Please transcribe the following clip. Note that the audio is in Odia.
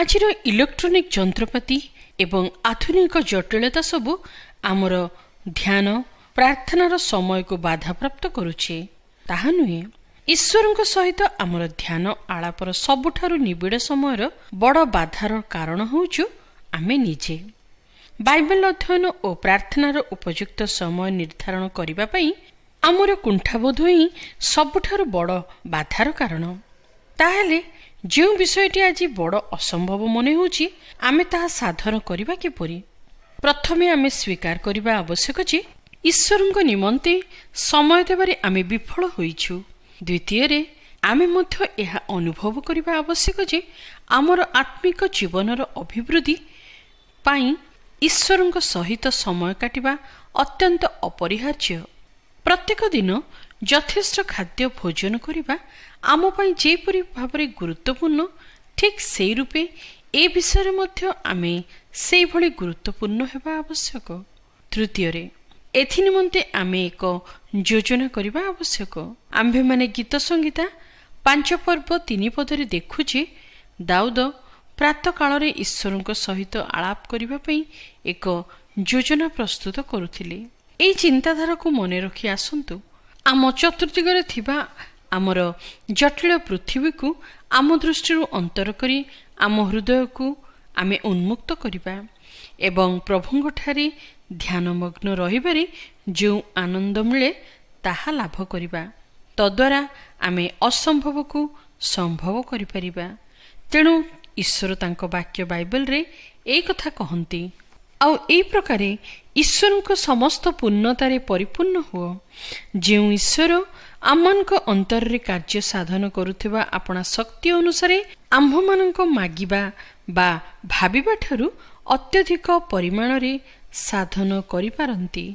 ଆଜିର ଇଲେକ୍ଟ୍ରୋନିକ୍ ଯନ୍ତ୍ରପାତି ଏବଂ ଆଧୁନିକ ଜଟିଳତା ସବୁ ଆମର ଧ୍ୟାନ ପ୍ରାର୍ଥନାର ସମୟକୁ ବାଧାପ୍ରାପ୍ତ କରୁଛି, ତାହା ନୁହେଁ। ଈଶ୍ୱରଙ୍କ ସହିତ ଆମର ଧ୍ୟାନ ଆଳାପର ସବୁଠାରୁ ନିବିଡ଼ ସମୟର ବଡ଼ ବାଧାର କାରଣ ହେଉଛୁ ଆମେ ନିଜେ। ବାଇବେଲ ଅଧ୍ୟୟନ ଓ ପ୍ରାର୍ଥନାର ଉପଯୁକ୍ତ ସମୟ ନିର୍ଦ୍ଧାରଣ କରିବା ପାଇଁ ଆମର କୁଣ୍ଠାବୋଧ ହିଁ ସବୁଠାରୁ ବଡ଼ ବାଧାର କାରଣ। ତାହେଲେ ଯେଉଁ ବିଷୟଟି ଆଜି ବଡ଼ ଅସମ୍ଭବ ମନେ ହେଉଛି, ଆମେ ତାହା ସାଧନ କରିବା କିପରି? ପ୍ରଥମେ ଆମେ ସ୍ୱୀକାର କରିବା ଆବଶ୍ୟକ ଯେ ଈଶ୍ୱରଙ୍କ ନିମନ୍ତେ ସମୟ ଦେବାରେ ଆମେ ବିଫଳ ହୋଇଛୁ। ଦ୍ୱିତୀୟରେ, ଆମେ ମଧ୍ୟ ଏହା ଅନୁଭବ କରିବା ଆବଶ୍ୟକ ଯେ ଆମର ଆତ୍ମିକ ଜୀବନର ଅଭିବୃଦ୍ଧି ପାଇଁ ଈଶ୍ୱରଙ୍କ ସହିତ ସମୟ କାଟିବା ଅତ୍ୟନ୍ତ ଅପରିହାର୍ଯ୍ୟ। ପ୍ରତ୍ୟେକ ଦିନ ଯଥେଷ୍ଟ ଖାଦ୍ୟ ଭୋଜନ କରିବା ଆମ ପାଇଁ ଯେପରି ଭାବରେ ଗୁରୁତ୍ୱପୂର୍ଣ୍ଣ, ଠିକ୍ ସେଇ ରୂପେ ଏ ବିଷୟରେ ମଧ୍ୟ ଆମେ ସେଇଭଳି ଗୁରୁତ୍ୱପୂର୍ଣ୍ଣ ହେବା ଆବଶ୍ୟକ। ତୃତୀୟରେ, ଏଥିନିମନ୍ତେ ଆମେ ଏକ ଯୋଜନା କରିବା ଆବଶ୍ୟକ। ଆମ୍ଭେମାନେ ଗୀତ ସଂହିତା 5 ପର୍ବ 3 ପଦରେ ଦେଖୁ ଯେ ଦାଉଦ ପ୍ରାତଃକାଳରେ ଈଶ୍ୱରଙ୍କ ସହିତ ଆଳାପ କରିବା ପାଇଁ ଏକ ଯୋଜନା ପ୍ରସ୍ତୁତ କରୁଥିଲେ। ଏହି ଚିନ୍ତାଧାରାକୁ ମନେ ରଖି ଆସନ୍ତୁ ଆମ ଚତୁର୍ଦିଗରେ ଥିବା ଆମର ଜଟିଳ ପୃଥିବୀକୁ ଆମ ଦୃଷ୍ଟିରୁ ଅନ୍ତର କରି ଆମ ହୃଦୟକୁ ଆମେ ଉନ୍ମୁକ୍ତ କରିବା ଏବଂ ପ୍ରଭୁଙ୍କଠାରେ ଧ୍ୟାନମଗ୍ନ ରହିବାରେ ଯେଉଁ ଆନନ୍ଦ ମିଳେ, ତାହା ଲାଭ କରିବା। ତଦ୍ୱାରା ଆମେ ଅସମ୍ଭବକୁ ସମ୍ଭବ କରିପାରିବା। ତେଣୁ ଈଶ୍ୱର ତାଙ୍କ ବାକ୍ୟ ବାଇବେଲରେ ଏଇ କଥା କହନ୍ତି, "ଆଉ ଏଇ ପ୍ରକାରେ ଈଶ୍ୱରଙ୍କ ସମସ୍ତ ପୂର୍ଣ୍ଣତାରେ ପରିପୂର୍ଣ୍ଣ ହୁଅ। ଯେଉଁ ଈଶ୍ୱର ଆମମାନଙ୍କ ଅନ୍ତରରେ କାର୍ଯ୍ୟ ସାଧନ କରୁଥିବା ଆପଣା ଶକ୍ତି ଅନୁସାରେ ଆମ୍ଭମାନଙ୍କ ମାଗିବା ବା ଭାବିବା ଠାରୁ ଅତ୍ୟଧିକ ପରିମାଣରେ ସାଧନ କରିପାରନ୍ତି।"